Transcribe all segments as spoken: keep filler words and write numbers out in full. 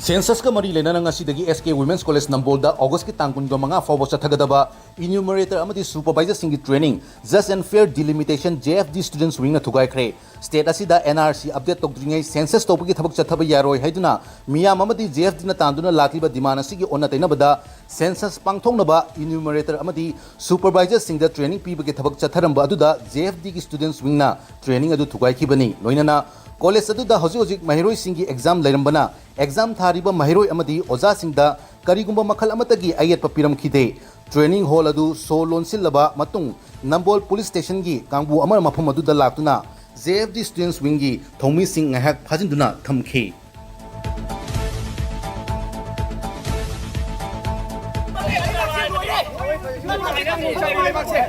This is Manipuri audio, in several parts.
Censusꯀ ꯃꯔꯤ ꯂꯩꯅꯅ ꯉꯁꯤꯗꯒꯤ S K Women's College ꯅꯝꯕꯣꯜꯗ Augustꯀꯤ ꯇꯥꯡ ꯀꯨꯟꯒ ꯃꯉꯥ ꯐꯥꯎꯕ ꯆꯠꯊꯒꯗꯕ Enumerator ꯑꯃꯗꯤ Supervisorꯁꯤꯡꯒꯤ training Just and Fair Delimitation J F D Students Wingꯅ ꯊꯨꯒꯥꯏꯈ꯭ꯔꯦ꯫ State ꯑꯁꯤꯗ N R C update ꯇꯧꯗ꯭ꯔꯤꯉꯩ census ꯇꯧꯕꯒꯤ ꯊꯕꯛ ꯆꯠꯊꯕ ꯌꯥꯔꯣꯏ ꯍꯥꯏꯗꯨꯅ ꯃꯤꯌꯥꯝ ꯑꯃꯗꯤ J F Dꯅ ꯇꯥꯟꯗꯨꯅ ꯂꯥꯛꯂꯤꯕ demand ꯑꯁꯤꯒꯤ ꯑꯣꯟꯅ ꯇꯩꯅꯕꯗ census ꯄꯥꯡꯊꯣꯛꯅꯕ Enumerator ꯑꯃꯗꯤ Supervisorꯁꯤꯡꯗ training ꯄꯤꯕꯒꯤ ꯊꯕꯛ ꯆꯠꯊꯔꯝꯕ ꯑꯗꯨꯗ J F Dꯒꯤ Students Wingꯅ training ꯑꯗꯨ ꯊꯨꯒꯥꯏꯈꯤꯕꯅꯤ꯫ ꯂꯣꯏꯅꯅ college ꯑꯗꯨꯗ ꯍꯧꯖꯤꯛ ꯍꯧꯖꯤꯛ ꯃꯍꯩꯔꯣꯏꯁꯤꯡꯒꯤ exam ꯂꯩꯔꯝꯕꯅ exam ꯊꯥꯔꯤꯕ ꯃꯍꯩꯔꯣꯏ ꯑꯃꯗꯤ ꯑꯣꯖꯥꯁꯤꯡꯗ ꯀꯔꯤꯒꯨꯝꯕ ꯃꯈꯜ ꯑꯃꯠꯇꯒꯤ ꯑꯌꯦꯠꯄ ꯄꯤꯔꯝꯈꯤꯗꯦ꯫ Training hall ꯑꯗꯨ ꯁꯣ ꯂꯣꯟꯁꯤꯜꯂꯕ ꯃꯇꯨꯡ ꯅꯝꯕꯣꯜ police stationꯒꯤ ꯀꯥꯡꯕꯨ ꯑꯃꯅ ꯃꯐꯝ ꯑꯗꯨꯗ ꯂꯥꯛꯇꯨꯅ J F D Students Wingꯒꯤ ꯊꯧꯃꯤꯁꯤꯡ ꯉꯥꯏꯍꯥꯛ ꯐꯥꯖꯤꯟꯗꯨꯅ ꯊꯝꯈꯤ꯫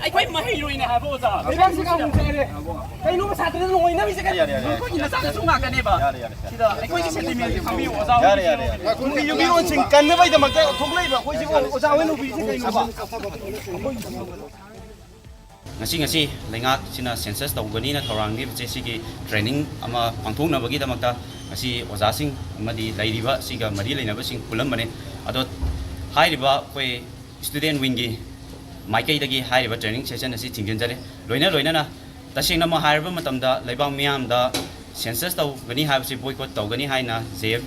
ꯑꯩꯈꯣꯏ ꯃꯍꯩꯔꯣꯏꯅꯦ ꯍꯥꯏꯕ ꯑꯣꯖꯥ꯫ ꯂꯩꯕꯥꯛꯁꯤꯒ ꯑꯃꯨꯛ ꯆꯠꯂꯦ꯫ ꯀꯩꯅꯣꯕ ꯁꯥꯇ꯭ꯔꯗ ꯂꯣꯏꯅꯕꯤꯁꯦ ꯀꯩꯅꯣ? ꯌꯥꯔꯦ, ꯌꯥꯔꯦ, ꯌꯥꯔꯦ꯫ ꯑꯩꯈꯣꯏꯒꯤ ꯅꯆꯥꯅꯁꯨ ꯉꯥꯛꯇꯅꯦꯕ꯫ ꯌꯥꯔꯦ, ꯌꯥꯔꯦ, ꯌꯥꯔꯦ꯫ ꯁꯤꯗ ꯑꯩꯈꯣꯏꯒꯤ sentiment ꯈꯪꯕꯤꯌꯨ ꯑꯣꯖꯥ ꯍꯣꯏꯒꯤ ꯌꯥꯔꯦ, ꯌꯥꯔꯦ, ꯌꯥꯔꯦ꯫ ꯇꯨꯡꯒꯤ ꯌꯨꯝꯕꯤꯔꯣꯟꯁꯤꯡ ꯀꯟꯅꯕꯒꯤꯗꯃꯛꯇ ꯊꯣꯛꯂꯛꯏꯕ ꯑꯩꯈꯣꯏꯁꯤꯕꯨ ꯑꯣꯖꯥ ꯍꯣꯏꯅ ꯎꯕꯤꯔꯤꯁꯦ ꯀꯩꯅꯣꯕ? ꯉꯁꯤ ꯉꯁꯤ ꯂꯩꯉꯥꯛꯁꯤꯅ census ꯇꯧꯒꯅꯤꯅ ꯊꯧꯔꯥꯡ ꯂꯤꯕꯁꯦ ꯁꯤꯒꯤ training ꯑꯃ ꯄꯥꯡꯊꯣꯛꯅꯕꯒꯤꯗꯃꯛꯇ ꯉꯁꯤ ꯑꯣꯖꯥꯁꯤꯡ ꯑꯃꯗꯤ ꯂꯩꯔꯤꯕ ꯁꯤꯒ ꯃꯔꯤ ꯂꯩꯅꯕꯁꯤꯡ ꯄꯨꯜꯂꯝꯕꯅꯦ꯫ ꯑꯗꯣ ꯍꯥꯏꯔꯤꯕ ꯑꯩꯈꯣꯏ student wingꯒꯤ ꯃꯥꯏꯀꯩꯗꯒꯤ ꯍꯥꯏꯔꯤꯕ training session ꯑꯁꯤ ꯊꯤꯡꯖꯤꯟꯖꯔꯦ꯫ ꯂꯣꯏꯅ ꯂꯣꯏꯅꯅ ꯇꯁꯦꯡꯅꯃꯛ ꯍꯥꯏꯔꯕ ꯃꯇꯝꯗ ꯂꯩꯕꯥꯛ ꯃꯤꯌꯥꯝꯗ census ꯇꯧꯒꯅꯤ ꯍꯥꯏꯕꯁꯤ boycott ꯇꯧꯒꯅꯤ ꯍꯥꯏꯅ J F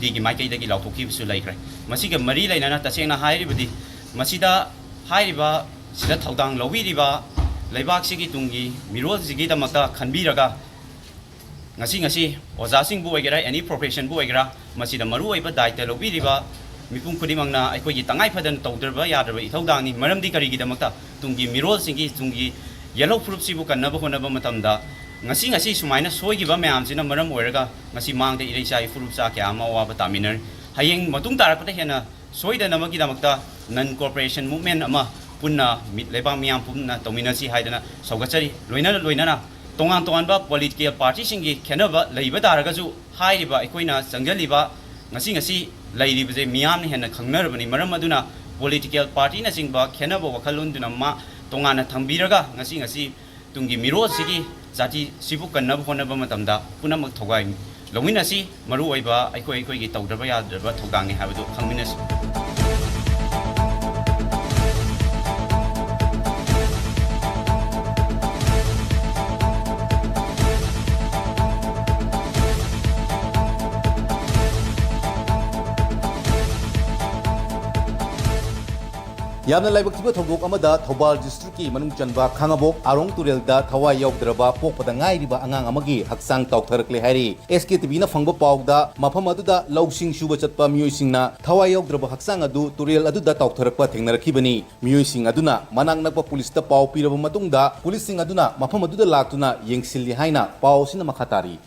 Dꯒꯤ ꯃꯥꯏꯀꯩꯗꯒꯤ ꯂꯥꯎꯊꯣꯛꯈꯤꯕꯁꯨ ꯂꯩꯈ꯭ꯔꯦ꯫ ꯃꯁꯤꯒ ꯃꯔꯤ ꯂꯩꯅꯅ ꯇꯁꯦꯡꯅ ꯍꯥꯏꯔꯤꯕꯗꯤ ꯃꯁꯤꯗ ꯍꯥꯏꯔꯤꯕ ꯁꯤꯗ ꯊꯧꯗꯥꯡ ꯂꯧꯕꯤꯔꯤꯕ ꯂꯩꯕꯥꯛꯁꯤꯒꯤ ꯇꯨꯡꯒꯤ ꯃꯤꯔꯣꯜꯁꯤꯒꯤꯗꯃꯛꯇ ꯈꯟꯕꯤꯔꯒ ꯉꯁꯤ ꯉꯁꯤ ꯑꯣꯖꯥꯁꯤꯡꯕꯨ ꯑꯣꯏꯒꯦꯔꯥ, any professionꯕꯨ ꯑꯣꯏꯒꯦꯔꯥ, ꯃꯁꯤꯗ ꯃꯔꯨꯑꯣꯏꯕ ꯗꯥꯏꯇ ꯂꯧꯕꯤꯔꯤꯕ ꯃꯤꯄꯨꯝ ꯈꯨꯗꯤꯡꯃꯛꯅ ꯑꯩꯈꯣꯏꯒꯤ ꯇꯉꯥꯏ ꯐꯗꯅ ꯇꯧꯗ꯭ꯔꯕ ꯌꯥꯗ꯭ꯔꯕ ꯏꯊꯧꯗꯥꯡꯅꯤ꯫ ꯃꯔꯝꯗꯤ ꯀꯔꯤꯒꯤꯗꯃꯛꯇ? ꯇꯨꯡꯒꯤ ꯃꯤꯔꯣꯜꯁꯤꯡꯒꯤ, ꯇꯨꯡꯒꯤ ꯌꯦꯜꯍꯧ ꯐꯨꯔꯨꯞꯁꯤꯕꯨ ꯀꯟꯅꯕ ꯍꯣꯠꯅꯕ ꯃꯇꯝꯗ ꯉꯁꯤ ꯉꯁꯤ ꯁꯨꯃꯥꯏꯅ ꯁꯣꯏꯈꯤꯕ ꯃꯌꯥꯝꯁꯤꯅ ꯃꯔꯝ ꯑꯣꯏꯔꯒ ꯉꯁꯤ ꯃꯥꯡꯗ ꯏꯔꯩꯆꯥ ꯏꯐꯨꯔꯨꯞꯆꯥ ꯀꯌꯥ ꯑꯃ ꯑꯋꯥꯕ ꯇꯥꯃꯤꯟꯅꯔꯤ꯫ ꯍꯌꯦꯡ ꯃꯇꯨꯡ ꯇꯥꯔꯛꯄꯗ ꯍꯦꯟꯅ ꯁꯣꯏꯗꯅꯕꯒꯤꯗꯃꯛꯇ non cooperation movement ꯑꯃ ꯄꯨꯟꯅ ꯃꯤ-, ꯂꯩꯕꯥꯛ ꯃꯤꯌꯥꯝ ꯄꯨꯝꯅ ꯇꯧꯃꯤꯟꯅꯁꯤ ꯍꯥꯏꯗꯅ ꯁꯧꯒꯠꯆꯔꯤ꯫ ꯂꯣꯏꯅꯅ ꯂꯣꯏꯅꯅ ꯇꯣꯉꯥꯟ ꯇꯣꯉꯥꯟꯕ political partyꯁꯤꯡꯒꯤ ꯈꯦꯠꯅꯕ ꯂꯩꯕ ꯇꯥꯔꯒꯁꯨ ꯍꯥꯏꯔꯤꯕ ꯑꯩꯈꯣꯏꯅ ꯆꯪꯖꯜꯂꯤꯕ ꯉꯁꯤ ꯉꯁꯤ ꯂꯩꯔꯤꯕꯁꯦ ꯃꯤꯌꯥꯝꯅ ꯍꯦꯟꯅ ꯈꯪꯅꯔꯕꯅꯤ꯫ ꯃꯔꯝ ꯑꯗꯨꯅ political partyꯅꯆꯤꯡꯕ ꯈꯦꯠꯅꯕ ꯋꯥꯈꯜꯂꯣꯟꯗꯨꯅ ꯃꯥ ꯇꯣꯉꯥꯟꯅ ꯊꯝꯕꯤꯔꯒ ꯉꯁꯤ ꯉꯁꯤ ꯇꯨꯡꯒꯤ ꯃꯤꯔꯣꯜꯁꯤꯒꯤ ꯖꯥꯇꯤꯁꯤꯕꯨ ꯀꯟꯅꯕ ꯍꯣꯠꯅꯕ ꯃꯇꯝꯗ ꯄꯨꯝꯅꯃꯛ ꯊꯧꯒꯥꯏ ꯂꯧꯃꯤꯟꯅꯁꯤ꯫ ꯃꯔꯨꯑꯣꯏꯕ ꯑꯩꯈꯣꯏ ꯑꯩꯈꯣꯏꯒꯤ ꯇꯧꯗꯕ ꯌꯥꯗ꯭ꯔꯕ ꯊꯧꯗꯥꯡꯅꯤ ꯍꯥꯏꯕꯗꯨ ꯈꯪꯃꯤꯟꯅꯁꯤ꯫ ꯌꯥꯝꯅ ꯂꯥꯏꯕꯛ ꯊꯤꯕ ꯊꯧꯗꯣꯛ ꯑꯃꯗ ꯊꯧꯕꯥꯜ ꯗꯤꯁꯇ꯭ꯔꯤꯛꯀꯤ ꯃꯅꯨꯡ ꯆꯟꯕ ꯈꯥꯉꯕꯣꯛ ꯑꯥꯔꯣꯡ ꯇꯨꯔꯦꯜꯗ ꯊꯋꯥꯏ ꯌꯥꯎꯗ꯭ꯔꯕ ꯄꯣꯛꯄꯗ ꯉꯥꯏꯔꯤꯕ ꯑꯉꯥꯡ ꯑꯃꯒꯤ ꯍꯛꯆꯥꯡ ꯇꯥꯎꯊꯔꯛꯂꯦ ꯍꯥꯏꯔꯤ꯫ ꯑꯦꯁ ꯀꯦ ꯇꯤ ꯚꯤꯅ ꯐꯪꯕ ꯄꯥꯎꯗ ꯃꯐꯝ ꯑꯗꯨꯗ ꯂꯧꯁꯤꯡ ꯁꯨꯕ ꯆꯠꯄ ꯃꯤꯑꯣꯏꯁꯤꯡꯅ ꯊꯋꯥꯏ ꯌꯥꯎꯗ꯭ꯔꯕ ꯍꯛꯆꯥꯡ ꯑꯗꯨ ꯇꯨꯔꯦꯜ ꯑꯗꯨꯗ ꯇꯥꯎꯊꯔꯛꯄ ꯊꯦꯡꯅꯔꯛꯈꯤꯕꯅꯤ꯫ ꯃꯤꯑꯣꯏꯁꯤꯡ ꯑꯗꯨꯅ ꯃꯅꯥꯛ ꯅꯛꯄ ꯄꯨꯂꯤꯁꯇ ꯄꯥꯎ ꯄꯤꯔꯕ ꯃꯇꯨꯡꯗ ꯄꯨꯂꯤꯁꯁꯤꯡ ꯑꯗꯨꯅ ꯃꯐꯝ ꯑꯗꯨꯗ ꯂꯥꯛꯇꯨꯅ ꯌꯦꯡꯁꯤꯜꯂꯤ ꯍꯥꯏꯅ ꯄꯥꯎ ꯑꯁꯤꯅ ꯃꯈꯥ ꯇꯥꯔꯤ꯫